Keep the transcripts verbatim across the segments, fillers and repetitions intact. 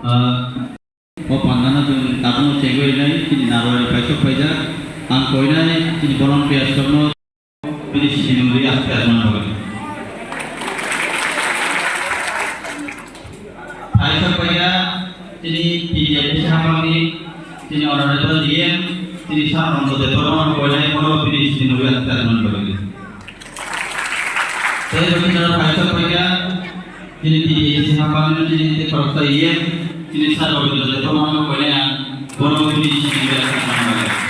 Ah, o pandano chwng tabukno chengwi rwnai, chini narwari paisok paijak. Ang koinai chini volunteers rokno bini sini nungwi aste aste bagwi. Paisok paiya chini P D A P haphangni chini honorable D M chini Sir Ananto Debbarma koinai bono bini sini nungwi aste aste bagwi. Tei bo chini paisok paiya chini P D A P haphangni chini tei khoroksa E M chini Sir Ananto Debbarma koinai ang bono bini sini nungwi aste aste bagwi.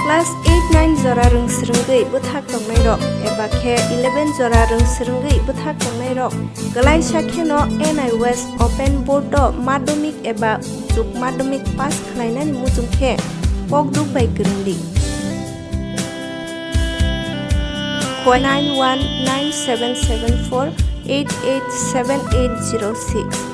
Class eight nine jora rwng swrwngwi bwthak tongnairok eba khe eleven jora rwng swrwngwi bwthak tongnairok kwlaisa kheno N I West Open Board o madhyamik eba uchuk madhyamik pass khlainani muchung khe kokduk bai kwrwng di. Nine one nine seven seven four eight eight seven eight zero six.